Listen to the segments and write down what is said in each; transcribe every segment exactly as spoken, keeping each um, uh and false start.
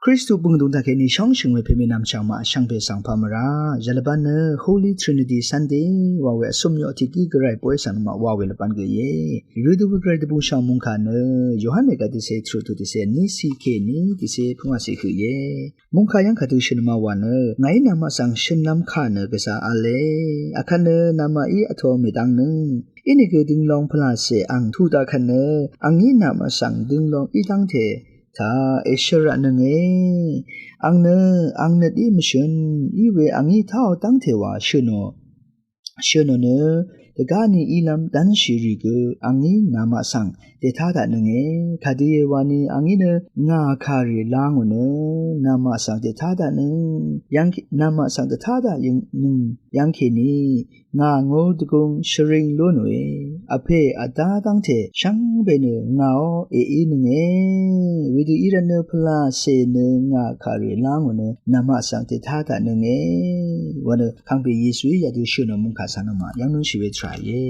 Kristu bø̀ng dvng taq kèní shóngshø̀ng we pèmè nvmchv̀ng maq shvngpè svng pà mvrá yalvbán nø Holy Trinity Sunday wa we vsø̀m yoq tiq gǿ gvray boy svng nøngmaq wa we lvbán gø íe. Rø dvbù gvray dvbù shv̀ng mungkà nø Yohan lèga tiqsè truq tuq tiqsè ní siq kèní tiqsè pvngwà siq høq íe. Mungkà yv́ng kadø shø̀n ma wa nø ngàí namaq svng shø̀nlv́m kà nø gvza v̄le. Akvt nø namaqí vtō mèdv́ng nøng inìgø dønglong pvlàcè ang tuq daq kvt nø angí namaq svng dønglong í dv́ngte taq èshvraqnønge. Ang nø ang nøt í mvshø̀n í we angí táò dv́ngte wa shø̀nò shø̀nò nø dvgáni ílv́m dv́nshì rì gø angí namaq svng dètá daqnønge. Kadø íe wani angí nø ngà kàrì la ngò nø namaq svng dètá daqnøng yv́ng namaq svng dvtá daq yøng nøng yv́ng kèní ngà ngó dvgúng shvring lú nòe. Vpè vdá dv́ngte shvngbe nø ngàó èínønge. Wedø í rvt nø pvlàcè nø ngà kàrì la ngò nø namaq svng dètá daqnønge. Wa nø kàngpè Yesuí yadø shø̀nò mungkà svng nøngmaq yv́ng lúnshì we tvrà íe.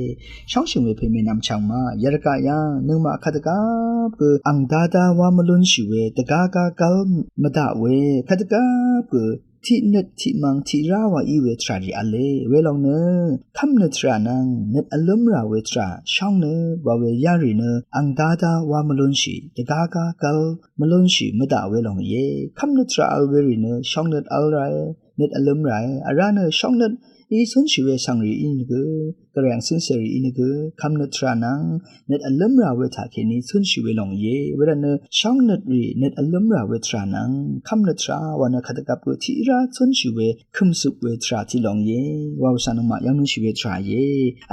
Shóngshø̀ng we pèmè nvmchv̀ng maq yarvgaq yv́ng nøngmaq kadvgvp gø ang dada wa mvlúnshì we dvgágá gv́l mvdaq we kadvgvp gø tiq nøt tiq mvng tiq rá wa í we tvrà rì v̄le. Welòng nø kv́mnøt tvrà nvng nøt vlǿmrà we tvrà shóng nø wa we yarì nø ang dada wa mvlúnshì dvgágá gv́l mvlúnshì mvdaq welòng íe. Kv́mnøt tvrà vl werì nø shóngnøt vl ràe, nøt vlǿmràe. Vrá nø shóngnøt í cúnshì we svngrì ínìgø gvray ang cǿncerì ínìgø kv́mnøt tvrà nvng nøt vlǿmrà we taqkèní cúnshì welòng íe. Wervt nø shóngnøtrì nøt vlǿmrà we tvrà nvng kv́mnøt tvrà wa nø kadvgvp gø tiq rá cúnshì we kø̀mcøp we tvrà tiq lòng íe. Wa we svng nøngmaq yv́ng lúnshì we tvrà íe.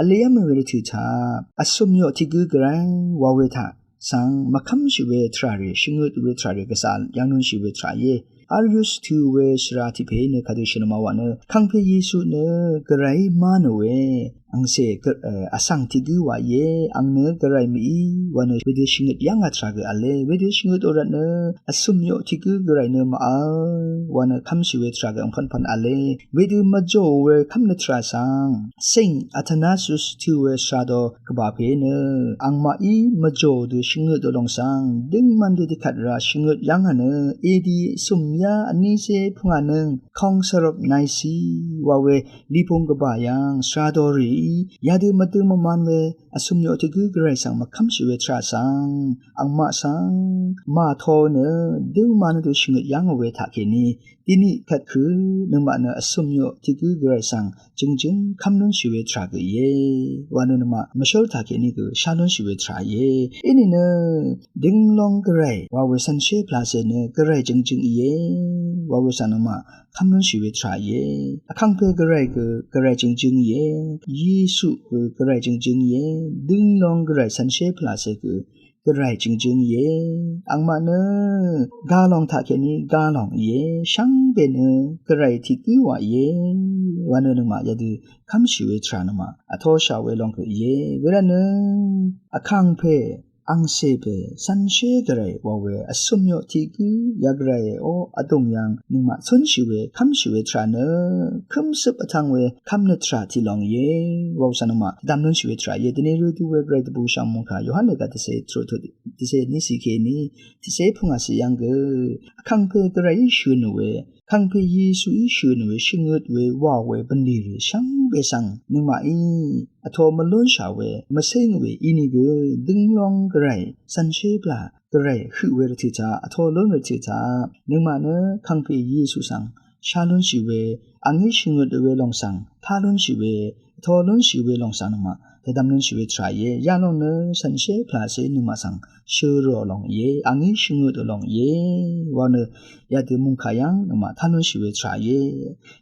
Vlev́m we rvtø̀ taq vsø̀m yoq tiq gǿ gvray wa we taq svng mvkv́mshì we tvrà rì shvngøt we tvrà rì gvza yv́ng lúnshì we tvrà íe. Arius tø we shvra tiq pè nø kadø shø̀n ma wa nø kàngpè Yesu nø gvrayí má nò we angcè vsvng tiq gǿ wa íe. Ang nø gvray mìí wa nø wedø shvngøt yv́ngà tvrà gø v̄le. Wedø shvngøt ò rvt nø vsø̀m yoq tiq gǿ gvray nø màvl wa nø kv́mshì we tvrà gø angpv̀npv̀n v̄le. Wedø mvjò we kv́mnøt tvrà svng Saint Athanasius tø we shvra do gvbà pè nø angmaqí mvjò dø shvngøt ò lòng svng døngman dø dvkvt ra shvngøt yv́ngà nø edi vsø̀m yá vnícé pvngà nøng Council of Nicaea wa we lipung gvbà yv́ng shvra dorìí yadø mvdø mvman we vsø̀m yoq tiq gǿ gvray svng mvkv́mshì we tvrà svng angmaq svng màto nø døngman dø shvngøt yv́ngò we taqkèní dini kvtkø nøngmaq nø vsø̀m yoq tiq gǿ gvray svng jø̀ngjǿng kv́m lúnshì we tvrà gø íe. Wa nø nøngmaq mvshǿl taqkèní gø shá lúnshì we tvrà íe. Inìnø dønglong gvray wa we cv̀nshé pvlàcè nø gvray jø̀ngjǿng íe. Wa we svng nøngmaq kv́m lúnshì we tvrà íe. Vkàngpè gvray gø gvray jø̀ngjǿng íe. Yesu gø gvray jø̀ngjǿng íe. Dønglong gvray cv̀nshé pvlàcè gø gvray jø̀ngjǿng íe. Angmaq nø galòng taqkèní galòng íe. Shvngbe nø gvray tiq gǿ wa íe. Wa nø nøngmaq yadø kv́mshì we tvrà nøngmaq vtoshà we lòng gø íe. Wervt nø vkàngpè angcè pè cv̀nshé gvray wa we vsø̀m yoq tiq gǿ ya gvrayò vdùng yv́ng nøngmaq cúnshì we kv́mshì we tvrà nø kø̀mcøp vtvng we kv́mnøt tvrà tiq lòng íe. Wa we svng nøngmaq dvdvm lúnshì we tvrà íe. Dvni rø dø we gvray dvbù shv̀ng mungkà Yohan lèga tiqsè truq tuq tiqsè ní siq kèní tiqsè pvngwà siq yv́ng gø vkàngpè gvrayí shø̀n we kàngpè Yesuí shø̀n we shvngøt we wà we bv̀nlì rì shvngbe svng nøngmaqí vto mvlúnshà we mvcéng we inìgø dønglong gvray cv̀nshé pvlà gvray høq we rvtø̀ taq vto lún we rvtø̀ taq nøngmaq nø kàngpè Yesu svng shá lúnshì we angí shvngøt we lòng svng tá lúnshì we vto lúnshì we lòng svng nøngmaq dvdvm lúnshì we tvrà íe. Yalòng nø cv̀nshé pvlàcè nøngmaq svng shø̀ rò lòng íe. Angí shvngøt lòng íe. Wa nø yadø mungkà yv́ng nøngmaq tá lúnshì we tvrà íe.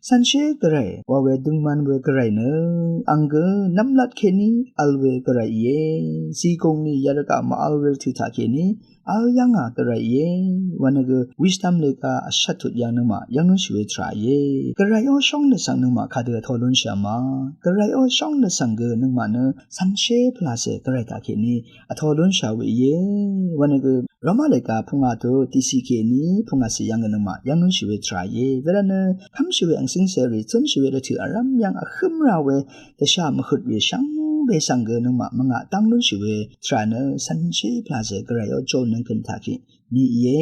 Cv̀nshé gvray wa we døngman we gvray nø ang gø nvmlat kèní vl we gvray íe. Zìgùng ni yarvgaq màvl we rvtø̀ taqkèní vl yv́ngà gvray íe. Wa nø gø wisdom lèga vshvt tut yv́ng nøngmaq yv́ng lúnshì we tvrà íe. Gvrayó shóngnøt svng nøngmaq kadø vto lúnshà ma. Gvrayó shóngnøt svng gø nøngmaq nø cv̀nshé pvlàcè gvray taqkèní vto lúnshà we íe. Wa nø gø Roma lèga pvngwà tuq tiqsiq kèní pvngwà siq yv́ng gø nøngmaq yv́ng lúnshì we tvrà íe. Wervt nø kv́mshì we ang cǿngcèrì cúnshì we rvtø̀ vrv́m yv́ng vhǿm ra we dvshà mvhøt we shvngbe svng gø nøngmaq mvngaq dv́ng lúnshì we tvrà nø cv̀nshé pvlàcè gvrayó jònøng køn taqkèní ni íe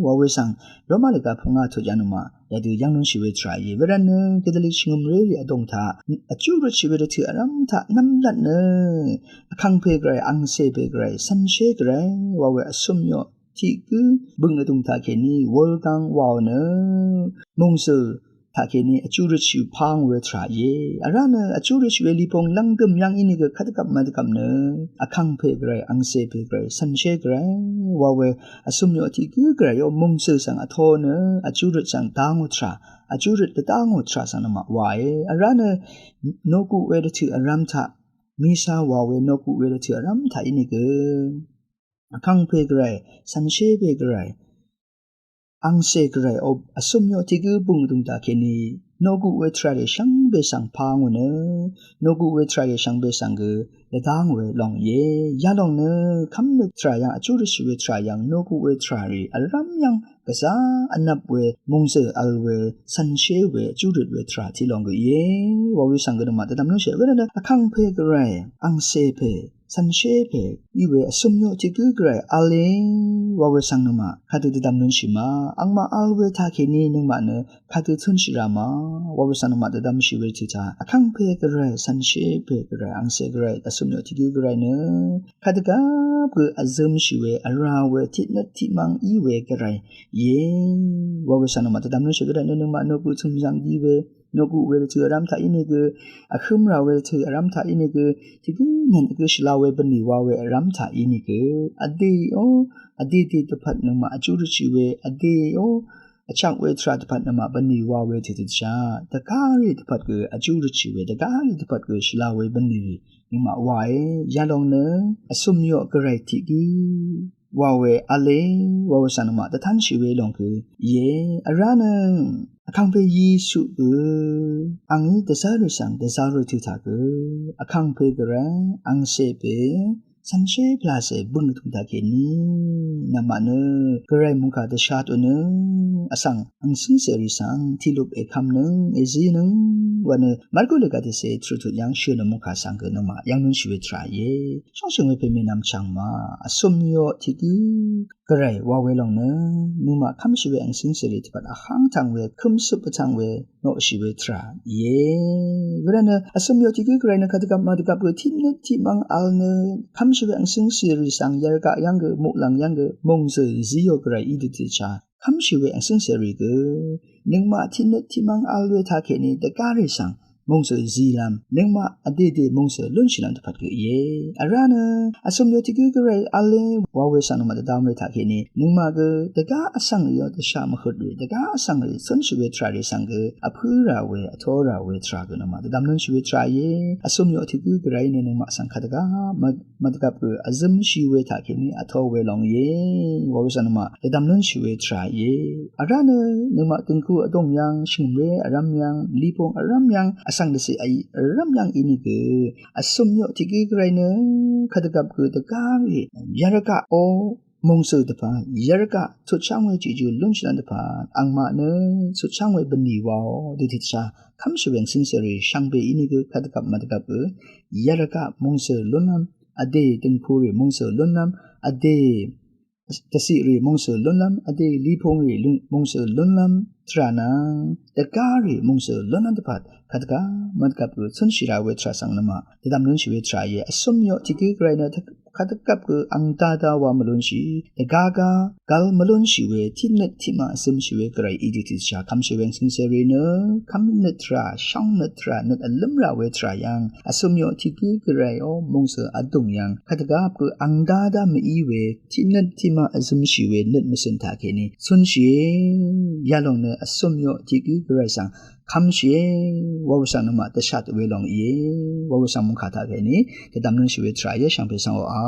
wa we svng Roma lèga pvngà tut yv̀ng nøngmaq yadø yv̀ng lúnshì we tvrà íe. Wervt nø Katolik shvngø̀mrérì vdòng taq vjú røtshì we rvtø̀ vrv́m taq nv́mlat nø Vkàngpè Gvray, Angcè pè Gvray, Cv̀nshé Gvray wa we vsø̀m yoq tiq gǿ bø̀ng vdùng taqkèní wulgáng waò nø mòngzø̀ taqkèní vjú røtshì pà ngò we tvrà íe. Vrá nø vjú røtshì we lìpòng lv́ngdø̀m yv́ng ínìgø kadvgvp mvdvgvp nø Vkàngpè Gvray, Angcè pè Gvray, Cv̀nshé Gvray wa we vsø̀m yoq tiq gǿ Gvray ó mòngzø̀ svng vtō nø vjú røt svng dá ngò tvrà, vjú røt dvdá ngò tvrà svng nøngmaq wae. Vrá nø noqguq we rvtø̀ vrv́m taq misa wa we noqguq we rvtø̀ vrv́m taq ínìgø Vkàngpè Gvray, Cv̀nshé pè Gvray, Angcè Gvray ó vsø̀m yoq tiq gǿ bø̀ng vdùng taqkèní noqguq we tvrà rì shvngbe svng pà ngò nø noqguq we tvrà rì shvngbe svng gø dvdá ngò we lòng íe. Yalòng nø kv́mnøt tvrà yv́ng, vjú røtshì we tvrà yv́ng, noqguq we tvrà rì vrv́m yv́ng gvzà vnvp we mòngzø̀ vl we cv̀nshé we vjú røt we tvrà tiq lòng gø íe wa we svng gø nøngmaq dvdvm lúnshì. Wervt nø Vkàngpè Gvray, Angcè pè, Cv̀nshé pè í we vsø̀m yoq tiq gǿ Gvray v̄le wa we svng nøngmaq kadø dvdvm lúnshì ma? Angmaq vl we taqkèní nøngmaq nø kadø cúnshì rá ma wa we svng nøngmaq dvdvmshì we rvtø̀ taq Vkàngpè Gvray, Cv̀nshé pè Gvray, Angcè Gvray, vsø̀m yoq tiq gǿ Gvray nø kadvgvp gø vzømshì we vrá we tiqnøt tiqmvng í we Gvray íe wa we svng nøngmaq dvdvm lúnshì. Wervt nø nøngmaq noqguq tø̀m yv́ng dí we noqguq we rvtø̀ vrv́m taq ínìgø, vhǿm rà we rvtø̀ vrv́m taq ínìgø, tiq gǿ nvn gø shvla we bvnì wa we vrv́m taq ínìgø, vdè ó, vdè dè dvpvt nøngmaq vjú røtshì we, vdè ó, vchak we tvrà dvpvt nøngmaq bvnì wa we tiqdvchá dvgá rì dvpvt gø vjú røtshì we, dvgá rì dvpvt gø shvla we bvnì rì nøngmaq wae. Yalòng nø vsø̀m yoq Gvray tiq gǿ wa we v̄le wa we svng nøngmaq dvtánshì we lòng gø íe. Vrá nø Vkàngpè Yesu gø angí dvzv́r rì svng dvzv́r rì tø̀ taq gø Vkàngpè Gvray, Angcè pè, Cv̀nshé pè lacè bø̀ng vdùng taqkèní nøngmaq nø Gvray mòngkà dvshatò nø vsvng angcǿngcèrì svng tiqlup èkv́mnøng èzínøng wa nø Marku lèga dvcè tvrø̀ tut yv́ng shø̀n mòngkà svng gø nøngmaq yv́ng lúnshì we tvrà íe. Shóngshø̀ng we pè mènvm chv̀ng ma vsø̀m yoq tiq gǿ Gvray wa we lòng nø nøngmaq kv́mshì we angcǿngcèrì dvpvt vháng tvng we kømsøp vtvng we noqshì we tvrà íe. Wervt nø vsø̀m yoq tiq gǿ Gvray nø kadvgvp mvdvgvp gø tiqnøt tiqmvng vl nø kv́mshì we angcǿngcèrì svng yvrgaq yv́ng gø muqlàng yv́ng gø mòngzø̀ zíò Gvray í dø tiqdvchá kv́mshì we angcǿngcèrì gø nøngmaq tiqnøt tiqmvng vl we taqkèní dvgá rì svng mòngzø̀ zìlv́m, nøngmaq vdè dè mòngzø̀ lúnshìlv́m dvpvt gø íe. Vrá nø vsø̀m yoq tiq gǿ Gvray v̄le wa we svng nøngmaq dvdvm we taqkèní nøngmaq gø dvgá vsvng rì ó dvsha mvhøt rì, dvgá vsvng rì cúnshì we tvrà rì svng gø vpǿ rà we, vtó rà we tvrà gø nøngmaq dvdvm lúnshì we tvrà íe. Vsø̀m yoq tiq gǿ Gvray nø nøngmaq svng kadvgá mv mvdvgvp gø vzømshì we taqkèní vtó we lòng íe wa we svng nøngmaq dvdvm lúnshì we tvrà íe. Vrá nø nøngmaq døngku vdùng yv́ng, shvngø̀mré vrv́m yv́ng, lìpòng vrv́m yv́ng, vsvng dvcè vrv́m yv́ng ínìgø vsø̀m yoq tiq gǿ Gvray nø kadvgvp gø dvgá rì yvrgaq ó mòngzø̀ dvpvt, yvrgaq tutsháng we jejú lúnshìlv́m dvpvt angmaq nø tutsháng we bvnì waò dø tiqdvchá kv́mshì we angcǿngcèrì shvngbe ínìgø kadvgvp mvdvgvp gø yvrgaq mòngzø̀ lúnlv́m, vdè døngkurì mòngzø̀ lúnlv́m, vdè dvciqrì mòngzø̀ lúnlv́m, vdè lìpùngrì mòngzø̀ lúnlv́m tvrà nvng dvgárì mòngzø̀ lúnlv́m dvpvt kadvgvp mvdvgvp gø cúnshì rà we tvrà svng nøngmaq dvdvm lúnshì we tvrà íe. Vsø̀m yoq tiq gǿ Gvray nø kadvgvp gø ang dada wa mvlúnshì, dvgá gá gvl mvlúnshì we tiqnøt tiqmaq vzømshì we Gvray í dø tiqdvchá kv́mshì we angcǿngcèrì nø kv́mnøt tvrà, shóngnøt tvrà, nøt vlǿm rà we tvrà yv́ng vsø̀m yoq tiq gǿ Gvray ó mòngzø̀ vdùng yv́ng kadvgvp gø ang dada mv-í we tiqnøt tiqmaq vzømshì we nøt mvcø̀n taqkèní cúnshìe. Yalòng nø vsø̀m yoq tiq gǿ Gvray svng kv́mshìe wa we svng nøngmaq dvshat we lòng íe wa we svng mòngkà taqkèní dvdvm lúnshì we tvrà íe. Shvngpè svng oqà